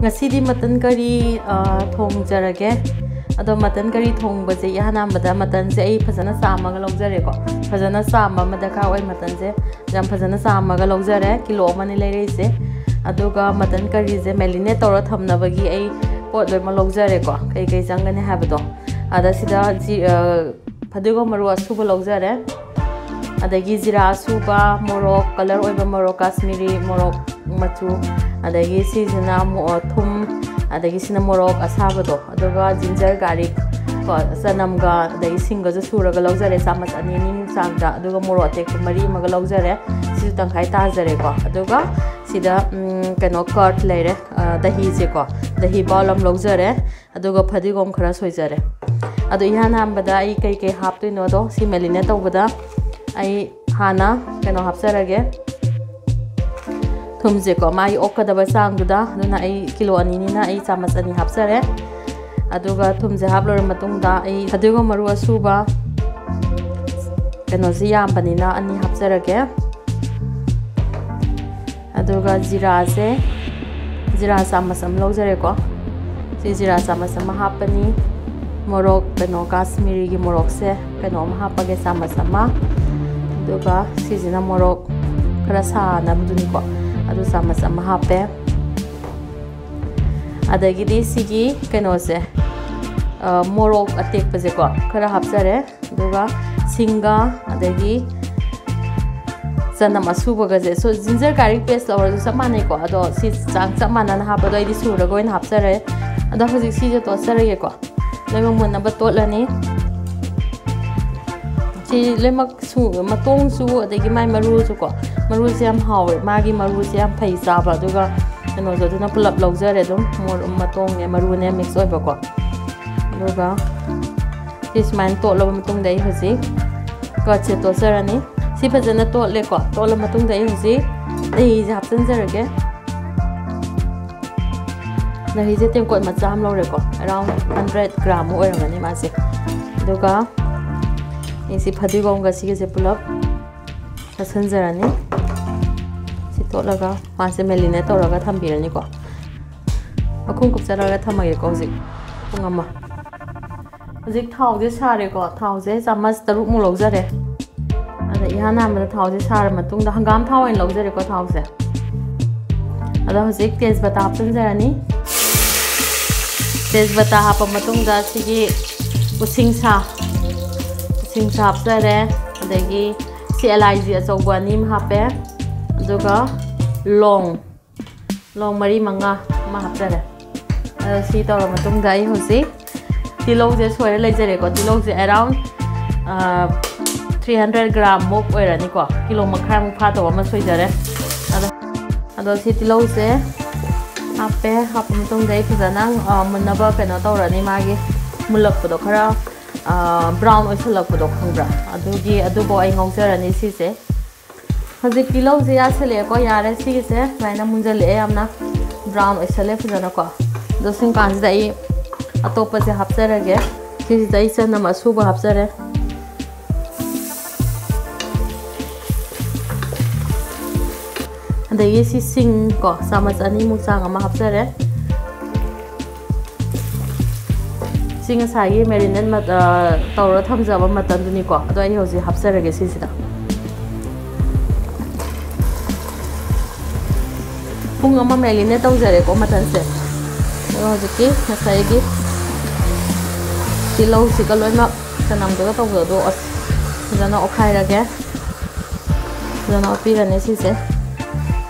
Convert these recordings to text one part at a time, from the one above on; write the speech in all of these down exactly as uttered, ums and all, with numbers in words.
ꯉꯁꯤꯗꯤ ꯃꯇꯟ ꯀꯔꯤ, ꯑ, ꯊꯣꯡꯖꯔꯒꯦ꯫ ꯑꯗꯣ ꯃꯇꯟ ꯀꯔꯤ ꯊꯣꯡꯕꯁꯦ ꯏꯍꯥꯟ ꯍꯥꯟꯕꯗ ꯃꯇꯟꯁꯦ ꯑꯩ ꯐꯖꯅ ꯆꯥꯝꯃꯒ ꯂꯧꯖꯔꯦꯀꯣ꯫ ꯐꯖꯅ ꯆꯥꯝꯕ ꯑꯃ ꯗꯔꯀꯥꯔ ꯑꯣꯏ ꯃꯇꯟꯁꯦ꯫ ꯌꯥꯝ ꯐꯖꯅ ꯆꯥꯝꯃꯒ ꯂꯧꯖꯔꯦ꯫ ꯀꯤꯂꯣ ꯑꯃꯅꯤ ꯂꯩꯔꯛꯏꯁꯦ꯫ ꯑꯗꯨꯒ ꯃꯇꯟ ꯀꯔꯤꯁꯦ marinate ꯇꯧꯔ ꯊꯝꯅꯕꯒꯤ ꯑꯩ ꯄꯣꯠ ꯂꯣꯏꯅꯃꯛ ꯂꯧꯖꯔꯦꯀꯣ꯫ ꯀꯩ ꯀꯩ ꯆꯪꯒꯅꯤ ꯍꯥꯏꯕꯗꯣ꯫ ꯑꯗ ꯁꯤꯗ ꯖꯤ-, ꯑ, ꯐꯗꯤꯒꯣꯝ ꯃꯔꯨ ꯑꯁꯨꯕ ꯂꯧꯖꯔꯦ꯫ ꯑꯗꯒꯤ ꯖꯤꯔꯥ ꯑꯁꯨꯕ, ꯃꯣꯔꯣꯛ, colour ꯑꯣꯏꯕ ꯃꯣꯔꯣꯛ, ꯀꯥꯁꯃꯤꯔꯤ ꯃꯣꯔꯣꯛ ꯃꯆꯨ, ꯑꯗꯒꯤ ꯁꯤꯁꯤꯅ ꯃꯣ-, ꯊꯨꯝ, ꯑꯗꯒꯤ ꯁꯤꯅ ꯃꯣꯔꯣꯛ ꯑꯁꯥꯕꯗꯣ, ꯑꯗꯨꯒ ginger, garlic ꯀꯣ, ꯆꯅꯝꯒ ꯑꯗꯒꯤ ꯁꯤꯡꯒꯁꯨ ꯁꯨꯔꯒ ꯂꯧꯖꯔꯦ, ꯆꯥꯃꯁ ꯑꯅꯤ ꯑꯅꯤꯃꯨꯛ ꯆꯥꯡꯗ꯫ ꯑꯗꯨꯒ ꯃꯣꯔꯣꯛ ꯑꯇꯦꯛꯄ ꯃꯔꯤ ꯑꯃꯒ ꯂꯧꯖꯔꯦ, ꯁꯤꯁꯨ ꯇꯪꯈꯥꯏ ꯇꯥꯖꯔꯦꯀꯣ꯫ ꯑꯗꯨꯒ ꯁꯤꯗ, ꯎꯝ, ꯀꯩꯅꯣ, curd ꯂꯩꯔꯦ, ꯑ, ꯗꯍꯤꯁꯦꯀꯣ, ꯗꯍꯤ bowl ꯑꯃ ꯂꯧꯖꯔꯦ꯫ ꯑꯗꯨꯒ ꯐꯗꯤꯒꯣꯝ ꯈꯔ ꯁꯣꯏꯖꯔꯦ꯫ ꯑꯗꯣ ꯏꯍꯥꯟ ꯍꯥꯟꯕꯗ ꯑꯩ ꯀꯩ ꯀꯩ ꯍꯥꯞꯇꯣꯏꯅꯣꯗꯣ, ꯁꯤ marinate ꯇꯧꯕꯗ ꯑꯩ ꯍꯥꯟꯅ ꯀꯩꯅꯣ ꯍꯥꯞꯆꯔꯒꯦ, ꯊꯨꯝꯁꯦꯀꯣ, ꯃꯥꯒꯤ ꯑꯣꯛꯀꯗꯕ ꯆꯥꯡꯗꯨꯗ꯫ ꯑꯗꯨꯅ ꯑꯩ ꯀꯤꯂꯣ ꯑꯅꯤꯅꯤꯅ ꯑꯩ ꯆꯥꯃꯁ ꯑꯅꯤ ꯍꯥꯞꯆꯔꯦ꯫ ꯑꯗꯨꯒ ꯊꯨꯝꯁꯦ ꯍꯥꯞꯂꯣꯏꯔ ꯃꯇꯨꯡꯗ ꯑꯩ ꯐꯗꯤꯒꯣꯝ ꯃꯔꯨ ꯑꯁꯨꯕ, ꯀꯩꯅꯣꯁꯦ ꯌꯥꯝꯕꯅꯤꯅ ꯑꯅꯤ ꯍꯥꯞꯆꯔꯒꯦ꯫ ꯑꯗꯨꯒ ꯖꯤꯔꯥꯁꯦ, ꯖꯤꯔꯥ ꯆꯥꯃꯁ ꯑꯃ ꯂꯧꯖꯔꯦꯀꯣ꯫ ꯁꯤ ꯖꯤꯔꯥ ꯆꯥꯃꯁ ꯑꯃ ꯍꯥꯞꯄꯅꯤ꯫ ꯃꯣꯔꯣꯛ, ꯀꯩꯅꯣ, ꯀꯥꯁꯃꯤꯔꯤꯒꯤ ꯃꯣꯔꯣꯛꯁꯦ ꯀꯩꯅꯣ ꯑꯃ ꯍꯥꯞꯄꯒꯦ, ꯆꯥꯃꯁ ꯑꯃ꯫ ꯑꯗꯨꯒ ꯁꯤꯁꯤꯅ ꯃꯣꯔꯣꯛ ꯈꯔ ꯁꯥꯅꯕꯗꯨꯅꯤꯀꯣ, ꯑꯗꯨ ꯆꯥꯃꯁ ꯑꯃ ꯍꯥꯞꯄꯦ꯫ ꯑꯗꯒꯤꯗꯤ ꯁꯤꯒꯤ ꯀꯩꯅꯣꯁꯦ, ꯑ, ꯃꯣꯔꯣꯛ ꯑꯇꯦꯛꯄꯁꯦꯀꯣ, ꯈꯔ ꯍꯥꯞꯆꯔꯦ꯫ ꯑꯗꯨꯒ ꯁꯤꯡꯒ, ꯑꯗꯒꯤ ꯆꯅꯝ ꯑꯁꯨꯕꯒꯁꯦ, so, ginger garlic paste ꯂꯧꯔꯁꯨ ꯆꯞ ꯃꯥꯟꯅꯩꯀꯣ꯫ ꯑꯗꯣ ꯁꯤ ꯆꯥꯡ ꯆꯞ ꯃꯥꯟꯅꯅ ꯍꯥꯞꯄꯗꯣ ꯑꯩꯗꯤ ꯁꯨꯔꯒ ꯑꯣꯏꯅ ꯍꯥꯞꯆꯔꯦ꯫ ꯑꯗꯣ ꯍꯧꯖꯤꯛ ꯁꯤꯁꯦ ꯇꯣꯠꯆꯔꯒꯦꯀꯣ꯫ ꯂꯣꯏꯅꯃꯛ ꯃꯨꯟꯅꯕ ꯇꯣꯠꯂꯅꯤ꯫ ꯁꯤ ꯂꯣꯏꯅꯃꯛ ꯁꯨ-, ꯃꯇꯣꯡꯁꯨ, ꯑꯗꯒꯤ ꯃꯥꯏ ꯃꯔꯨꯁꯨꯀꯣ, ꯃꯔꯨꯁꯦ ꯌꯥꯝ ꯍꯥꯎꯋꯦ, ꯃꯥꯒꯤ ꯃꯔꯨꯁꯦ ꯌꯥꯝ ꯐꯩ ꯆꯥꯕ꯫ ꯑꯗꯨꯒ ꯀꯩꯅꯣꯁꯨ ꯑꯗꯨꯅ ꯄꯨꯂꯞ ꯂꯧꯖꯔꯦ ꯑꯗꯨꯝ, ꯃꯣꯔ-, ꯃꯇꯣꯡꯅꯦ ꯃꯔꯨꯅꯦ mix ꯑꯣꯏꯕꯀꯣ꯫ ꯑꯗꯨꯒ ꯁꯤ ꯁꯨꯃꯥꯏꯅ ꯇꯣꯠꯂꯕ ꯃꯇꯨꯡꯗ ꯑꯩ ꯍꯧꯖꯤꯛ curd ꯁꯦ ꯇꯣꯠꯆꯔꯅꯤ꯫ ꯁꯤ ꯐꯖꯅ ꯇꯣꯠꯂꯦꯀꯣ꯫ ꯇꯣꯠꯂ ꯃꯇꯨꯡꯗ ꯑꯩ ꯍꯧꯖꯤꯛ ꯗꯍꯤꯁꯦ ꯍꯥꯞꯆꯤꯟꯖꯔꯒꯦ꯫ ꯗꯍꯤꯁꯦ ꯇꯦꯡꯀꯣꯠ ꯃꯆꯥ ꯑꯃ ꯂꯧꯔꯦꯀꯣ, around hundred gram ꯃꯨꯛ ꯑꯣꯏꯔꯝꯒꯅꯤ ꯃꯥꯁꯦ꯫ ꯑꯗꯨꯒ ꯑꯩꯁꯤ ꯐꯗꯤꯒꯣꯝꯒ ꯁꯤꯒꯁꯦ ꯄꯨꯂꯞ ꯇꯣꯠꯁꯤꯟꯖꯔꯅꯤ꯫ ꯁꯤ ꯇꯣꯠꯂꯒ ꯃꯥꯁꯦ marinate ꯇꯧꯔꯒ ꯊꯝꯕꯤꯔꯅꯤꯀꯣ꯫ ꯃꯈꯨꯝ ꯀꯨꯞꯆꯔꯒ ꯊꯝꯃꯒꯦꯀꯣ ꯍꯧꯖꯤꯛ ꯄꯨꯡ ꯑꯃ꯫ ꯍꯧꯖꯤꯛ ꯊꯥꯎꯁꯦ ꯁꯥꯔꯦꯀꯣ, ꯊꯥꯎꯁꯦ ꯆꯥꯃꯁ ꯇꯔꯨꯛꯃꯨꯛ ꯂꯧꯖꯔꯦ꯫ ꯑꯗ ꯏꯍꯥꯟ ꯍꯥꯟꯕꯗ ꯊꯥꯎꯁꯦ ꯁꯥꯔ ꯃꯇꯨꯡꯗ, ꯍꯪꯒꯥꯝ ꯊꯥꯎ ꯑꯣꯏꯅ ꯂꯧꯖꯔꯦꯀꯣ ꯊꯥꯎꯁꯦ꯫ ꯑꯗꯣ ꯍꯧꯖꯤꯛ ꯇꯦꯖꯄꯇꯥ ꯍꯥꯞꯆꯤꯟꯖꯔꯅꯤ꯫ ꯇꯦꯖꯄꯇꯥ ꯍꯥꯞꯄ ꯃꯇꯨꯡꯗ ꯁꯤꯒꯤ ꯎꯁꯤꯡꯁꯥ, ꯎꯁꯤꯡꯁꯥ ꯍꯥꯞꯆꯔꯦ꯫ ꯑꯗꯒꯤ ꯁꯤ ꯑꯦꯂꯥꯏꯆꯤ ꯑꯆꯧꯕ ꯑꯅꯤ ꯑꯃ ꯍꯥꯞꯄꯦ꯫ ꯑꯗꯨꯒ ꯂꯣꯡ, ꯂꯣꯡ ꯃꯔꯤ ꯃꯉꯥ ꯑꯃ ꯍꯥꯞꯆꯔꯦ꯫ ꯑꯗꯣ ꯁꯤ ꯇꯧꯔ ꯃꯇꯨꯡꯗ ꯑꯩ ꯍꯧꯖꯤꯛ ꯇꯤꯜꯍꯧꯁꯦ ꯁꯣꯏꯔ ꯂꯩꯖꯔꯦꯀꯣ꯫ ꯇꯤꯜꯍꯧꯁꯦ around three hundred gram ꯃꯨꯛ ꯑꯣꯏꯔꯅꯤꯀꯣ, ꯀꯤꯂꯣ ꯃꯈꯥꯏꯃꯨꯛ ꯐꯥꯗꯧꯕ ꯑꯃ ꯁꯣꯏꯖꯔꯦ꯫ ꯑꯗꯣ, ꯑꯗꯣ ꯁꯤ ꯇꯤꯜꯍꯧꯁꯦ ꯍꯥꯞꯄꯦ꯫ ꯍꯥꯞꯄ ꯃꯇꯨꯡꯗ ꯑꯩ ꯐꯖꯅ, ꯑ, ꯃꯨꯟꯅꯕ ꯀꯩꯅꯣ ꯇꯧꯔꯅꯤ꯫ ꯃꯥꯒꯤ ꯃꯨꯜꯂꯛꯄꯗꯣ ꯈꯔ, ꯑ, brown ꯑꯣꯏꯁꯜꯂꯛꯄꯗꯣ ꯈꯪꯕ꯭ꯔꯥ? ꯑꯗꯨꯒꯤ, ꯑꯗꯨꯐꯥꯎ ꯑꯩ ꯉꯧꯖꯔꯅꯤ ꯁꯤꯁꯦ꯫ ꯍꯧꯖꯤꯛ ꯇꯤꯜꯍꯧꯁꯦ ꯌꯥꯁꯜꯂꯛꯑꯦꯀꯣ, ꯌꯥꯔꯦ꯫ ꯁꯤꯒꯤꯁꯦ ꯁꯨꯃꯥꯏꯅ ꯃꯨꯟꯖꯜꯂꯛꯑꯦ, ꯌꯥꯝꯅ brown ꯑꯣꯏꯁꯜꯂꯦ ꯐꯖꯅꯀꯣ꯫ ꯑꯗꯣ ꯁꯨꯝ ꯀꯥꯟꯁꯤꯗ ꯑꯩ ꯑꯇꯣꯞꯄꯁꯦ ꯍꯥꯞꯆꯔꯒꯦ꯫ ꯁꯤꯁꯤꯗ ꯑꯩ ꯆꯅꯝ ꯑꯁꯨꯕ ꯍꯥꯞꯆꯔꯦ꯫ ꯑꯗꯒꯤ ꯁꯤ ꯁꯤꯡ ꯀꯣ, ꯆꯥꯃꯁ ꯑꯅꯤꯃꯨꯛ ꯆꯥꯡ ꯑꯃ ꯍꯥꯞꯆꯔꯦ꯫ ꯁꯤ ꯉꯁꯥꯏꯒꯤ marinate ꯃꯠ-, ꯑ, ꯇꯧꯔ ꯊꯝꯖꯕ ꯃꯇꯟꯗꯨꯅꯤꯀꯣ꯫ ꯑꯗꯣ ꯑꯩ ꯍꯧꯖꯤꯛ ꯍꯥꯞꯆꯔꯒꯦ ꯁꯤꯁꯤꯗ꯫ ꯄꯨꯡ ꯑꯃ marinate ꯇꯧꯖꯔꯦꯀꯣ ꯃꯇꯟꯁꯦ꯫ ꯑꯗꯣ ꯍꯧꯖꯤꯛꯀꯤ ꯉꯁꯥꯏꯒꯤ ꯇꯤꯜꯍꯧꯁꯤꯒ ꯂꯣꯏꯅꯃꯛ ꯆꯅꯝꯗꯨꯒ ꯇꯧꯕꯗꯣ ꯑꯁ ꯐꯖꯅ ꯑꯣꯠꯈꯥꯏꯔꯒꯦ꯫ ꯐꯖꯅ ꯑꯣꯠꯄꯤꯔꯅꯤ ꯁꯤꯁꯦ꯫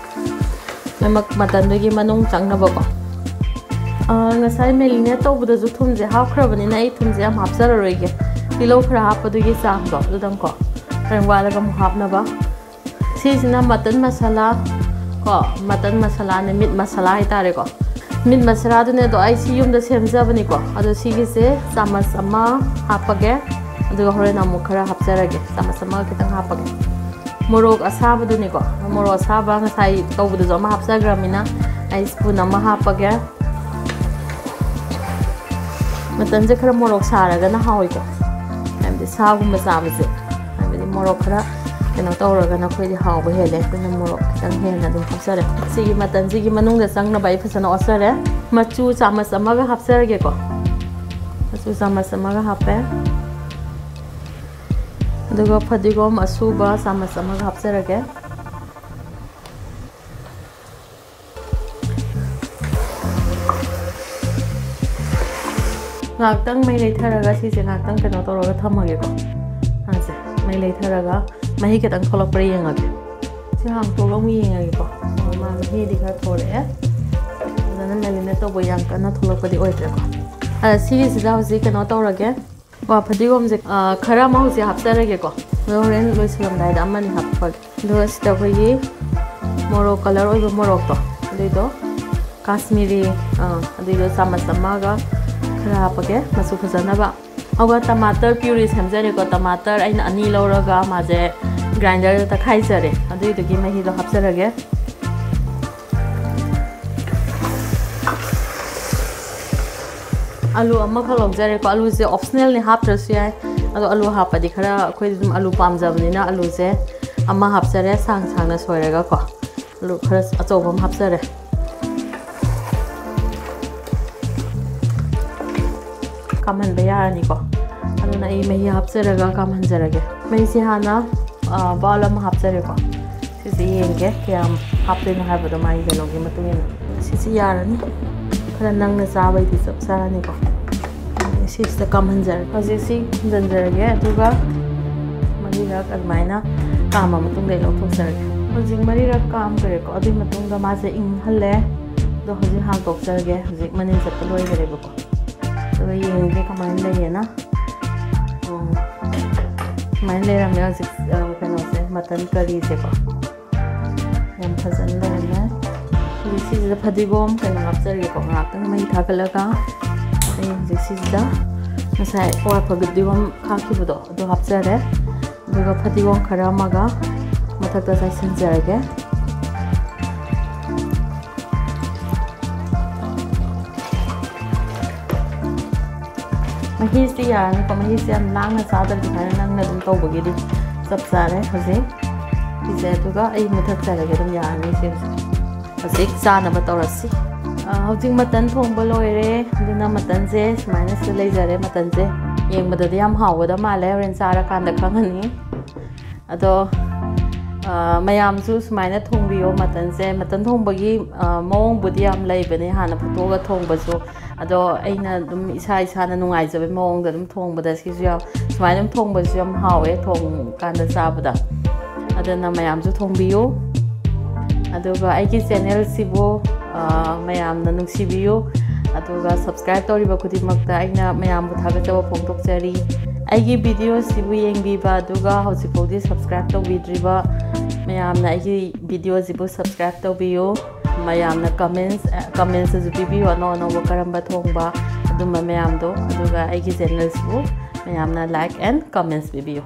ꯂꯣꯏꯅꯃꯛ ꯃꯇꯟꯗꯨꯒꯤ ꯃꯅꯨꯡ ꯆꯪꯅꯕꯀꯣ꯫ ꯑ, ꯉꯁꯥꯏ marinate ꯇꯧꯕꯗꯁꯨ ꯊꯨꯝꯁꯦ ꯍꯥꯞꯈ꯭ꯔꯕꯅꯤꯅ ꯑꯩ ꯊꯨꯝꯁꯦ ꯌꯥꯝ ꯍꯥꯞꯆꯔꯔꯣꯏꯒꯦ꯫ ꯇꯤꯜꯍꯧ ꯈꯔ ꯍꯥꯞꯄꯗꯨꯒꯤ ꯆꯥꯡꯗꯣ ꯑꯗꯨꯗꯪꯀꯣ꯫ ꯍꯣꯔꯦꯟ ꯋꯥꯠꯂꯒ ꯑꯃꯨꯛ ꯍꯥꯞꯅꯕ꯫ ꯁꯤꯁꯤꯅ mutton masala ꯀꯣ, mutton masalaꯅꯦ, meat masala ꯍꯥꯏꯇꯥꯔꯦꯀꯣ꯫ Meat masalaꯗꯨꯅꯦ ꯑꯗꯣ ꯑꯩ ꯁꯤ ꯌꯨꯝꯗ ꯁꯦꯝꯖꯕꯅꯤꯀꯣ꯫ ꯑꯗꯣ ꯁꯤꯒꯤꯁꯦ ꯆꯥꯃꯁ ꯑꯃ ꯍꯥꯞꯄꯒꯦ, ꯑꯗꯨꯒ ꯍꯣꯔꯦꯟ ꯑꯃꯨꯛ ꯈꯔ ꯍꯥꯞꯆꯔꯒꯦ, ꯆꯥꯃꯁ ꯑꯃꯒ ꯈꯤꯇꯪ ꯍꯥꯞꯄꯒꯦ꯫ ꯃꯣꯔꯣꯛ ꯑꯁꯥꯕꯗꯨꯅꯤꯀꯣ, ꯃꯣꯔꯣꯛ ꯑꯁꯥꯕ ꯉꯁꯥꯏ ꯇꯧꯕꯗꯁꯨ ꯑꯃ ꯍꯥꯞꯆꯈ꯭ꯔꯃꯤꯅ ꯑꯩ spoon ꯑꯃ ꯍꯥꯞꯄꯒꯦ꯫ Muttonꯁꯦ ꯈꯔ ꯃꯣꯔꯣꯛ ꯁꯥꯔꯒꯅ ꯍꯥꯎꯏꯀꯣ, ꯍꯥꯏꯕꯗꯤ ꯁꯥꯒꯨꯝꯕ ꯆꯥꯕꯁꯦ, ꯍꯥꯏꯕꯗꯤ ꯃꯣꯔꯣꯛ ꯈꯔ ꯀꯩꯅꯣ ꯇꯧꯔꯒꯅ ꯑꯩꯈꯣꯏꯗꯤ ꯍꯥꯎꯕ ꯍꯦꯜꯂꯦ꯫ ꯑꯩꯈꯣꯏꯅ ꯃꯣꯔꯣꯛ ꯈꯤꯇꯪ ꯍꯦꯟꯅ ꯑꯗꯨꯝ ꯍꯥꯞꯆꯔꯦ꯫ ꯁꯤꯒꯤ muttonꯁꯤꯒꯤ ꯃꯅꯨꯡꯗ ꯆꯪꯅꯕ ꯑꯩ ꯐꯖꯅ ꯑꯣꯠꯆꯔꯦ꯫ ꯃꯆꯨ ꯆꯥꯃꯁ ꯑꯃꯒ ꯍꯥꯞꯆꯔꯒꯦꯀꯣ꯫ ꯃꯆꯨ ꯆꯥꯃꯁ ꯑꯃꯒ ꯍꯥꯞꯄꯦ꯫ ꯑꯗꯨꯒ ꯐꯗꯤꯒꯣꯝ ꯑꯁꯨꯕ ꯆꯥꯃꯁ ꯑꯃꯒ ꯍꯥꯞꯆꯔꯒꯦ꯫ ꯉꯥꯏꯍꯥꯛꯇꯪ ꯃꯩ ꯂꯩꯊꯔꯒ ꯁꯤꯁꯦ ꯉꯥꯏꯍꯥꯛꯇꯪ ꯀꯩꯅꯣ ꯇꯧꯔꯒ ꯊꯝꯃꯒꯦꯀꯣ꯫ ꯉꯥꯁꯦ ꯃꯩ ꯂꯩꯊꯔꯒ ꯃꯍꯤ ꯈꯤꯇꯪ ꯊꯣꯛꯂꯛꯄ꯭ꯔꯥ ꯌꯦꯡꯉꯒꯦ꯫ ꯁꯤ ꯍꯥꯡꯇꯣꯛꯑꯒ ꯑꯃꯨꯛ ꯌꯦꯡꯉꯒꯦꯀꯣ꯫ ꯑꯣ, ꯃꯥ ꯃꯍꯤꯗꯤ ꯈꯔ ꯊꯣꯛꯂꯛꯑꯦ꯫ ꯐꯖꯅ marinate ꯇꯧꯕ ꯌꯥꯝ ꯀꯟꯅ ꯊꯣꯛꯂꯛꯄꯗꯤ ꯑꯣꯏꯗ꯭ꯔꯦꯀꯣ꯫ ꯑꯗ ꯁꯤꯒꯤꯁꯤꯗ ꯍꯧꯖꯤꯛ ꯀꯩꯅꯣ ꯇꯧꯔꯒꯦ꯫ ꯀꯣ, ꯐꯗꯤꯒꯣꯝꯁꯦ, ꯑ, ꯈꯔ ꯑꯃ ꯍꯧꯖꯤꯛ ꯍꯥꯞꯆꯔꯒꯦꯀꯣ꯫ ꯑꯗꯣ ꯍꯣꯔꯦꯟ ꯂꯣꯏꯁꯤꯜꯂꯝꯗꯥꯏꯗ ꯑꯃꯅꯤ ꯍꯥꯞꯄꯒꯦ꯫ ꯑꯗꯨꯒ ꯁꯤꯗ ꯑꯩꯈꯣꯏꯒꯤ ꯃꯣꯔꯣꯛ colour ꯑꯣꯏꯕ ꯃꯣꯔꯣꯛꯇꯣ, ꯑꯗꯨꯏꯗꯣ, ꯀꯥꯁꯃꯤꯔꯤ, ꯑ, ꯑꯗꯨꯏꯗꯣ ꯆꯥꯃꯁ ꯑꯃꯒ ꯈꯔ ꯍꯥꯞꯄꯒꯦ, ꯃꯆꯨ ꯐꯖꯅꯕ꯫ ꯑꯗꯨꯒ tomato puree ꯁꯦꯝꯖꯔꯦꯀꯣ꯫ Tomato ꯑꯩꯅ ꯑꯅꯤ ꯂꯧꯔꯒ ꯃꯥꯁꯦ grinderꯗ ꯇꯛꯈꯥꯏꯖꯔꯦ꯫ ꯑꯗꯨꯏꯗꯨꯒꯤ ꯃꯍꯤꯗꯣ ꯍꯥꯞꯆꯔꯒꯦ꯫ ꯑꯂꯨ ꯑꯃꯈꯛ ꯂꯧꯖꯔꯦꯀꯣ꯫ ꯑꯂꯨꯁꯦ optionalꯅꯤ, ꯍꯥꯞꯇ꯭ꯔꯁꯨ ꯌꯥꯏ꯫ ꯑꯗꯣ ꯑꯂꯨ ꯍꯥꯞꯄꯗꯤ ꯈꯔ, ꯑꯩꯈꯣꯏꯗꯤ ꯑꯗꯨꯝ ꯑꯂꯨ ꯄꯥꯝꯖꯕꯅꯤꯅ ꯑꯂꯨꯁꯦ ꯑꯃ ꯍꯥꯞꯆꯔꯦ, ꯁꯥꯡ ꯁꯥꯡꯅ ꯁꯣꯏꯔꯒꯀꯣ꯫ ꯑꯂꯨ ꯈꯔ ꯑꯆꯧꯕ ꯑꯃ ꯍꯥꯞꯆꯔꯦ꯫ ꯀꯥꯝꯍꯟꯕ ꯌꯥꯔꯅꯤꯀꯣ꯫ ꯑꯗꯨꯅ ꯑꯩ ꯃꯍꯤ ꯍꯥꯞꯆꯔꯒ ꯀꯥꯝꯍꯟꯖꯔꯒꯦ꯫ ꯃꯩꯁꯦ ꯍꯥꯟꯅ, ꯑ, bowl ꯑꯃ ꯍꯥꯞꯆꯔꯦꯀꯣ꯫ ꯁꯤꯁꯦ ꯌꯦꯡꯒꯦ ꯀꯌꯥꯝ ꯍꯥꯞꯇꯣꯏꯅꯣ ꯍꯥꯏꯕꯗꯣ ꯃꯥꯒꯤ ꯀꯩꯅꯣꯒꯤ ꯃꯇꯨꯡ ꯏꯟꯅ꯫ ꯁꯤꯁꯦ ꯌꯥꯔꯅꯤ꯫ ꯈꯔ ꯅꯪꯅ ꯆꯥꯕꯩꯗꯤ ꯆꯞ ꯆꯥꯔꯅꯤꯀꯣ꯫ ꯁꯤꯁꯤꯗ ꯀꯥꯝꯍꯟꯖꯔꯒꯦ꯫ ꯍꯧꯖꯤꯛ ꯁꯤ ꯈꯨꯝꯖꯤꯟꯖꯔꯒꯦ, ꯑꯗꯨꯒ ꯃꯔꯤꯔꯛ ꯑꯗꯨꯃꯥꯏꯅ ꯀꯥꯝꯃ ꯃꯇꯨꯡꯗ ꯑꯩ ꯂꯧꯊꯣꯛꯆꯔꯒꯦ꯫ ꯍꯧꯖꯤꯛ ꯃꯔꯤꯔꯛ ꯀꯥꯝꯈ꯭ꯔꯦꯀꯣ꯫ ꯑꯗꯨꯒꯤ ꯃꯇꯨꯡꯗ ꯃꯥꯁꯦ ꯏꯪꯍꯜꯂꯦ꯫ ꯑꯗꯣ ꯍꯧꯖꯤꯛ ꯍꯥꯡꯗꯣꯛꯆꯔꯒꯦ꯫ ꯍꯧꯖꯤꯛ ꯃꯅꯤꯟ ꯆꯠꯄ ꯂꯣꯏꯈꯔꯦꯕꯀꯣ꯫ ꯑꯗꯨꯒ ꯌꯦꯡꯒꯦ ꯀꯃꯥꯏꯅ ꯂꯩꯌꯦꯅ꯫ ꯑꯣ, ꯁꯨꯃꯥꯏꯅ ꯂꯩꯔꯝꯃꯦ ꯍꯧꯖꯤꯛ, ꯑ, ꯀꯩꯅꯣꯁꯦ, mutton curryꯁꯦꯀꯣ꯫ ꯌꯥꯝ ꯐꯖꯅ ꯂꯩꯔꯝꯃꯦ꯫ ꯍꯧꯖꯤꯛ ꯁꯤꯁꯤꯗ ꯐꯗꯤꯒꯣꯝ ꯀꯩꯅꯣ ꯍꯥꯞꯆꯔꯒꯦꯀꯣ, ꯉꯥꯏꯍꯥꯛꯇꯪ ꯃꯩ ꯊꯥꯒꯠꯂꯒ꯫ ꯑꯩ ꯍꯧꯖꯤꯛ ꯁꯤꯁꯤꯗ ꯉꯁꯥꯏ ꯑꯋꯥꯠꯄ ꯐꯗꯤꯒꯣꯝ ꯈꯥꯛꯈꯤꯕꯗꯣ ꯑꯗꯨ ꯍꯥꯞꯆꯔꯦ꯫ ꯑꯗꯨꯒ ꯐꯗꯤꯒꯣꯝ ꯈꯔ ꯑꯃꯒ ꯃꯊꯛꯇ ꯆꯥꯏꯁꯤꯟꯖꯔꯒꯦ꯫ ꯃꯍꯤꯁꯤ ꯌꯥꯔꯅꯤꯀꯣ, ꯃꯍꯤꯁꯤ ꯌꯥꯝ ꯂꯥꯡꯅ ꯆꯥꯗꯕꯤ ꯁꯨꯃꯥꯏꯅ ꯅꯪꯅ ꯑꯗꯨꯝ ꯇꯧꯕꯒꯤꯗꯤ ꯆꯞ ꯆꯥꯔꯦ꯫ ꯍꯧꯖꯤꯛ ꯁꯤꯁꯦ ꯑꯗꯨꯒ ꯑꯩ ꯃꯨꯊꯠꯆꯔꯒꯦ, ꯑꯗꯨꯝ ꯌꯥꯔꯅꯤ ꯁꯤꯁꯦ꯫ ꯍꯧꯖꯤꯛ ꯆꯥꯅꯕ ꯇꯧꯔꯁꯤ꯫ ꯑ, ꯍꯧꯖꯤꯛ ꯃꯇꯟ ꯊꯣꯡꯕ ꯂꯣꯏꯔꯦ꯫ ꯑꯗꯨꯅ ꯃꯇꯟꯁꯦ ꯁꯨꯃꯥꯏꯅ ꯁꯤꯗ ꯂꯩꯖꯔꯦ꯫ ꯃꯇꯟꯁꯦ ꯌꯦꯡꯕꯗꯗꯤ ꯌꯥꯝ ꯍꯥꯎꯒꯗꯕ ꯃꯥꯜꯂꯦ, ꯍꯣꯔꯦꯟ ꯆꯥꯔꯀꯥꯟꯗ ꯈꯪꯉꯅꯤ꯫ ꯑꯗꯣ, ꯑ, ꯃꯌꯥꯝꯁꯨ ꯁꯨꯃꯥꯏꯅ ꯊꯣꯡꯕꯤꯌꯣ ꯃꯇꯟꯁꯦ꯫ ꯃꯇꯟ ꯊꯣꯡꯕꯒꯤ, ꯑ, ꯃꯑꯣꯡꯕꯨꯗꯤ ꯌꯥꯝ ꯂꯩꯕꯅꯦ, ꯍꯥꯟꯅ ꯐꯨꯠꯇꯣꯛꯑꯒ ꯊꯣꯡꯕꯁꯨ꯫ ꯑꯗꯣ ꯑꯩꯅ ꯑꯗꯨꯝ ꯏꯁꯥ ꯏꯁꯥꯅ ꯅꯨꯡꯉꯥꯏꯖꯕ ꯃꯑꯣꯡꯗ ꯑꯗꯨꯝ ꯊꯣꯡꯕꯗ ꯁꯤꯁꯨ ꯌꯥꯝ, ꯁꯨꯃꯥꯏꯅ ꯑꯗꯨꯝ ꯊꯣꯡꯕꯁꯨ ꯌꯥꯝ ꯍꯥꯎꯋꯦ, ꯊꯣꯡꯀꯥꯟꯗ ꯆꯥꯕꯗ꯫ ꯑꯗꯨꯅ ꯃꯌꯥꯝꯁꯨ ꯊꯣꯡꯕꯤꯌꯨ꯫ ꯑꯗꯨꯒ ꯑꯩꯒꯤ ꯆꯦꯅꯦꯜꯁꯤꯕꯨ, ꯑ, ꯃꯌꯥꯝꯅ ꯅꯨꯡꯁꯤꯕꯤꯌꯨ꯫ ꯑꯗꯨꯒ subscribe ꯇꯧꯔꯤꯕ ꯈꯨꯗꯤꯡꯃꯛꯇ ꯑꯩꯅ ꯃꯌꯥꯝꯕꯨ ꯊꯥꯒꯠꯆꯕ ꯐꯣꯡꯗꯣꯛꯆꯔꯤ꯫ ꯑꯩꯒꯤ videoꯁꯤꯕꯨ ꯌꯦꯡꯕꯤꯕ, ꯑꯗꯨꯒ ꯍꯧꯖꯤꯛꯐꯥꯎꯗꯤ subscribe ꯇꯧꯕꯤꯗ꯭ꯔꯤꯕ ꯃꯌꯥꯝꯅ ꯑꯩꯒꯤ videoꯁꯤꯕꯨ subscribe ꯇꯧꯕꯤꯌꯨ꯫ ꯃꯌꯥꯝꯅ comments, commentsꯇꯁꯨ ꯄꯤꯕꯤꯌꯨ, ꯑꯅꯧ ꯑꯅꯧꯕ ꯀꯔꯝꯕ ꯊꯣꯡꯕ, ꯑꯗꯨꯝꯕ ꯃꯌꯥꯝꯗꯣ꯫ ꯑꯗꯨꯒ ꯑꯩꯒꯤ channelꯁꯤꯕꯨ ꯃꯌꯥꯝꯅ like and comments ꯄꯤꯕꯤꯌꯨ꯫